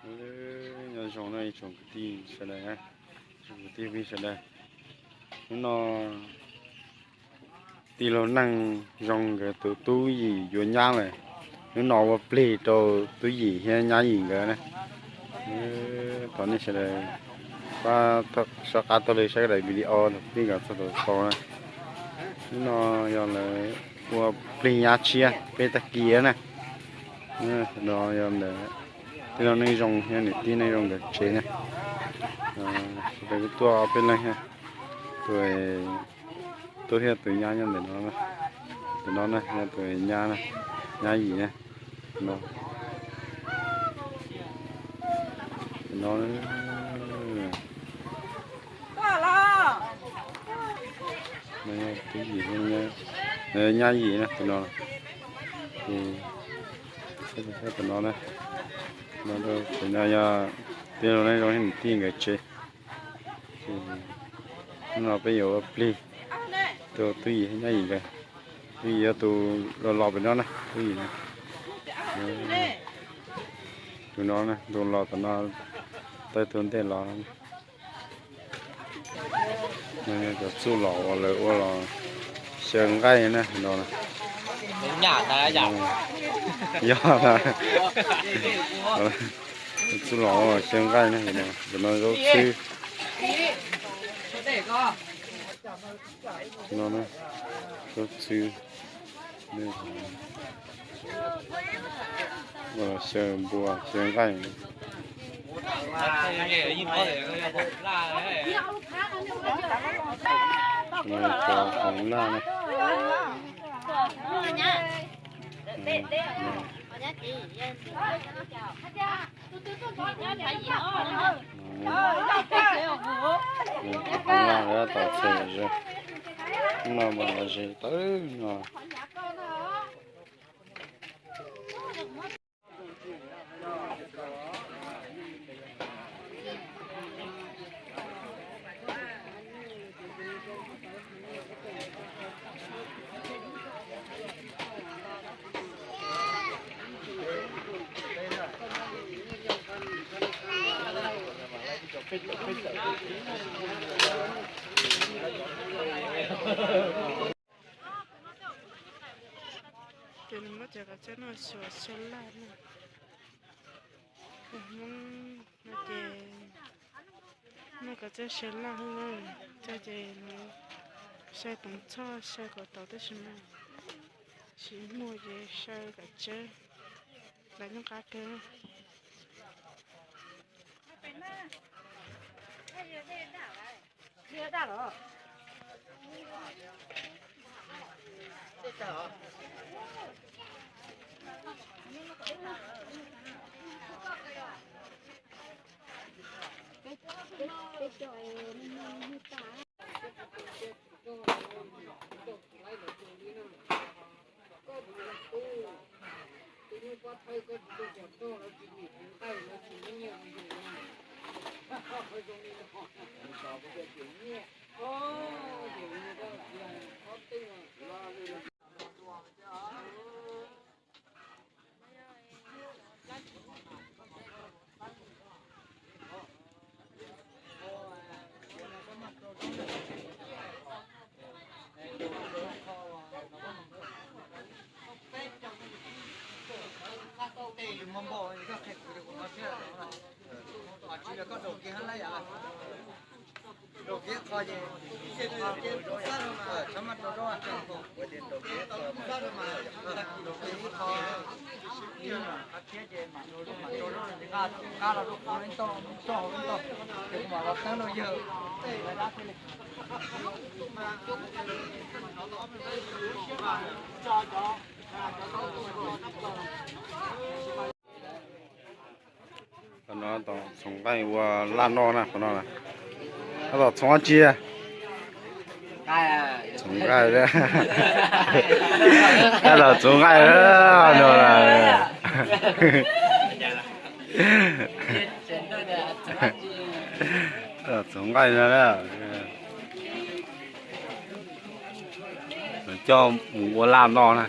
Nyob zoo no ib tsoom kwv tij sawv daws, tsoom kwv tij phooj ywg sawv daws, hnub no tij laug Neej Zoo nkawd tus tub Yim yuav nyab lawm. Hnub no ua plig rau tub Yim thiab nyab Yim nkawd na. Thov nej sawv daws pab soj qab taug lw saib daim video thaum pib nkawd txog thaum xaus na. Hnub no yog lawv ua plig nyab tshiab peb tag kis na. No yog ntawm tij laug Neej Zoo thiab niam tij Neej Zoo nkawd tsev na. Sawv daws kuj tuaj ob peb leeg thiab. Tus tub thiab tus nyab nyob ntawm no, tus no na yog tus nyab na, nyab Yim na. No, tus no, tub Yim, nyab Yim na tus no. Tus no na, tus no yog tij laug Neej Zoo thiab niam tij nkawd tsev. Hnub no peb yuav ua plig rau tub Yim thiab nyab Yim nkawd. Tub Yim yog tus los los pem no na, tub Yim na. Tus no na, tus los tom no, tau tus ntej los. Cov txuj lom uas lawv ua los xyaw nqaij na no. Yog, txuj lom uas xyaw nqaij na, tus no zaub txhwb. No, zaub txhwb. Ua los xyaw npua xyaw nqaij. Cov hauv laj na. Hauv laj tom txhais ze, no mas los ze tawv no. Ces nws muab cov kav tsij no xyuas xyaw laj na. Hmoob no ces muaj kav tsij xyaw laj na, ces nws xyaw toov txhoj xyaw kom tau tab sis mas tsis muaj ces xyaw kav tsij lawv nyob qab kawg. Qhov no tom txhoov nqaij ua laj noj na, qhov no na. Tab tom txhoov dab tsi? Txhoov nqaij. Tab tom txhoov nqaij no na. Tab tom txhoov nqaij no na. Coj mus ua laj noj na.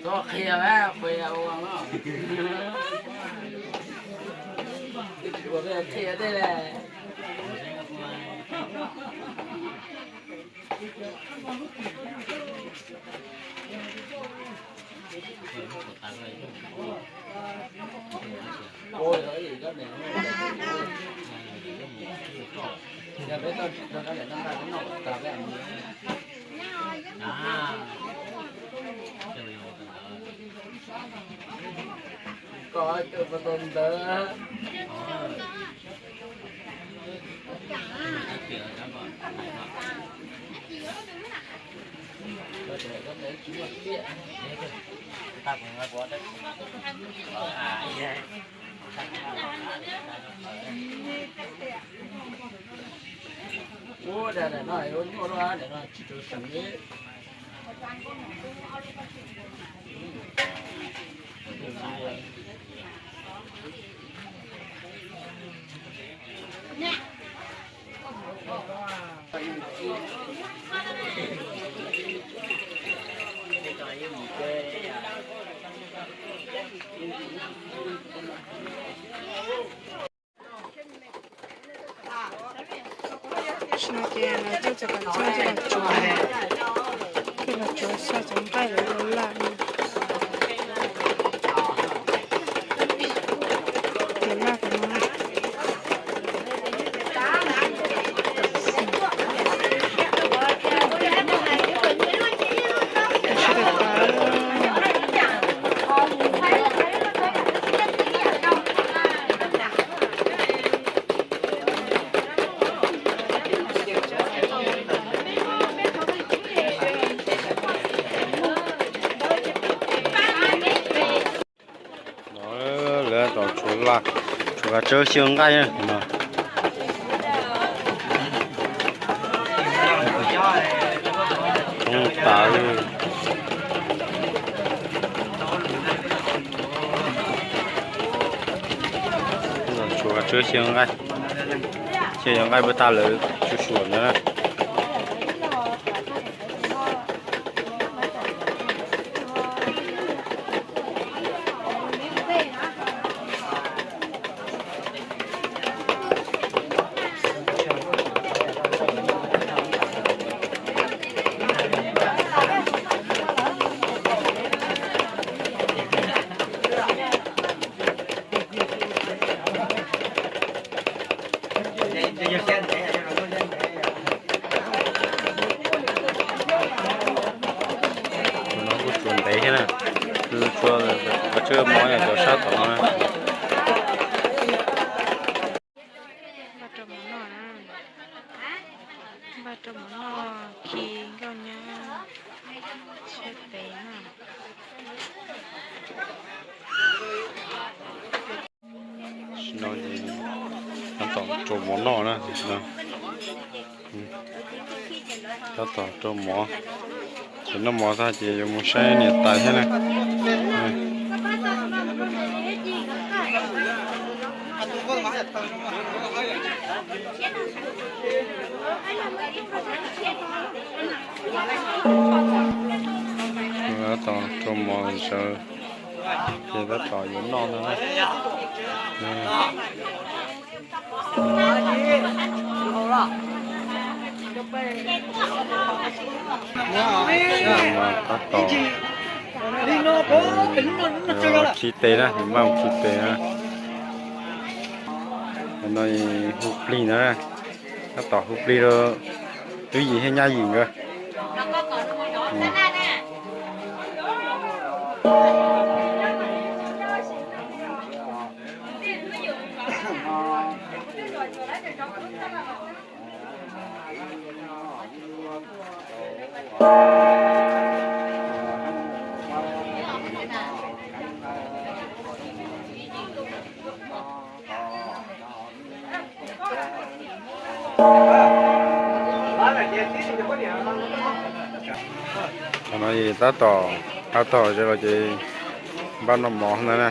Txhob qhia, qhia ua no. Qhia tej le. Koj tus pas tus ntawd. Ua daim no ua nyuaj luaj, daim no tsis tau seem li. Tam sim no ces lawv tuaj txog kom txog coj los tsuav, coj los tsuav xyuas cov nqaij lawv ua laj. Cov laj tam no. Lawv tom tshuav, tshuav kav tsawb xyaw nqaij no. Thoob tas li. Tshuav kav tsawb xyaw nqaij, xyaw nqaij puag ta lawv tshuav suam ntawd na. Tus no kuj tsuas ntev thiab na, tus tsuas kav tsawb mov yog cov sab tom no na. Npaj rau mov noj na, npaj rau mov noj khi nkauj nyab tshiab tes na. Tam sim no ces tab tom rau mov noj na. Tab tom rau mov, ces noj mov tag ces yuav mus saib niam tais thiab na. Tab tom rau mov zawv, ces tab tom yuav noj ntag na. Tab tom khi tes na, npaj mus khi tes na. No hu plig na, tab tom hu plig rau tub yim thiab nyab yim nkawd. Qhov no tab tom, tab tom ze los ces npaj noj mov ntag na.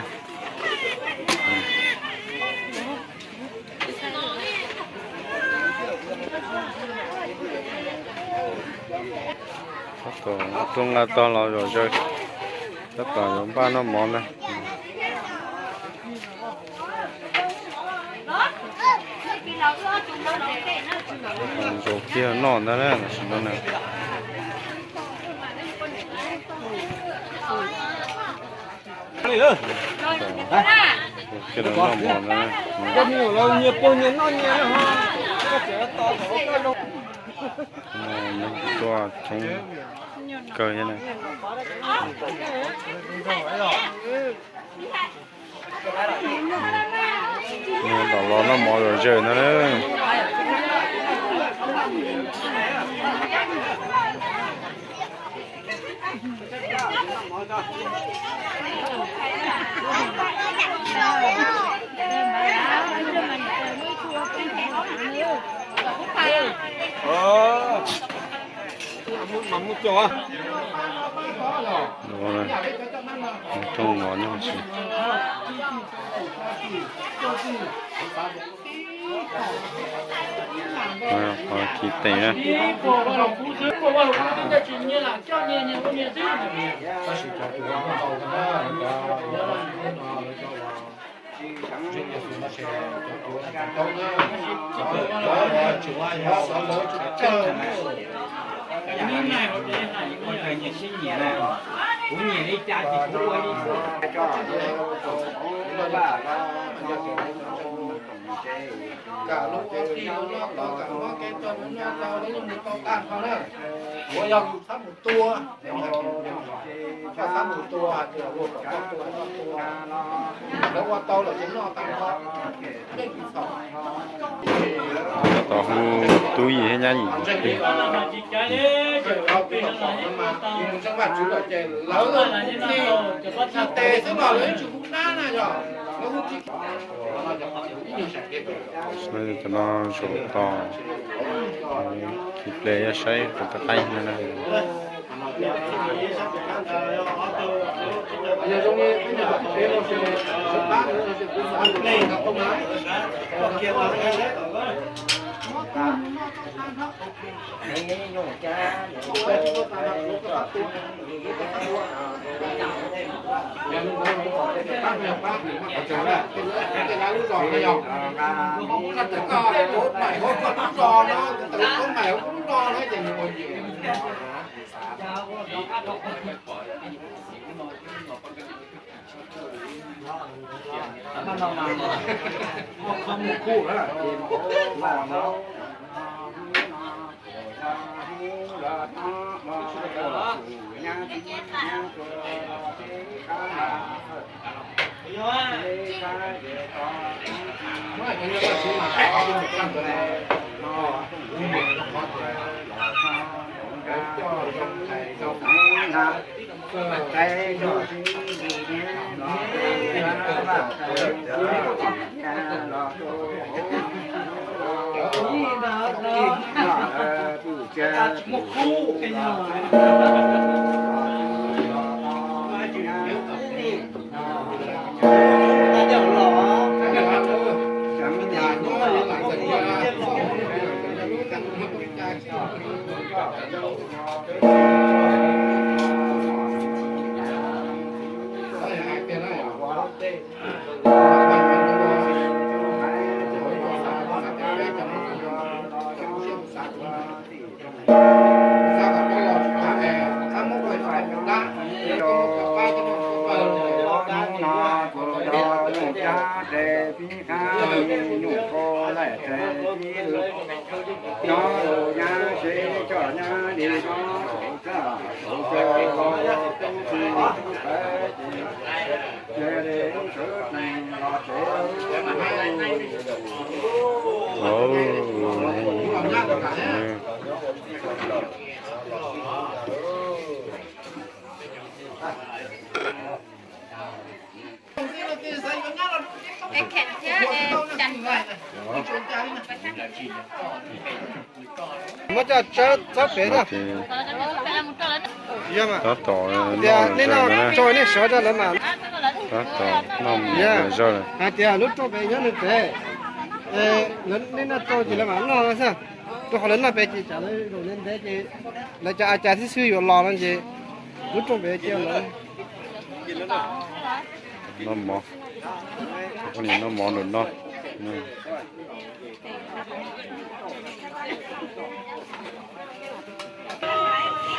Tab tom tuaj nqa tog los zom zaws, tab tom yuav npaj noj mov ntag. Ntsaus kiag noj ntag na, tam sim no na. Kiag noj mov ntag na. Tuaj coob kawg thiab na. Nws tom los noj mov zom zaws ntag na. Rooj mov nyob si. Qhov kis tes na. Kam lub ua tij lub noj tod, kam mob kev txog lub noj tau lub nyuag mus tau tag nrho na. Ua yog yus txhob mus tua, txhob mus tua, hais tias ua kom tau tua, txhob tua. Lawv ua tau lawm ces noj tag nrho. Tom hu tub yim thiab nyab yim. Mus ntseeg Vajtswv lawm ces lawv txhais tes xwb los lawv yeej tsis hu nab na yog. Cov no zaum tos, kis ple saib tus paj qaib no na. Muab coj tso txob pem na. Tab tom, tias nej noj rau nej sov rau lawv mam. Tab tom noj mov lawv zog lawm. Hais tias lub rooj pem nyob nws pem, nej noj rau ces lawv mam noj xwb. Rau qhov lawv noj pem ces tsam lawv zaum ntev ntev ces lawv cov a cas xib xwb yuav los no ces lub rooj pem cia lawv noj mov. Noj mov nram no.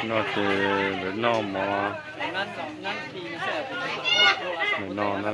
No ces lawv noj mov, lawv noj na.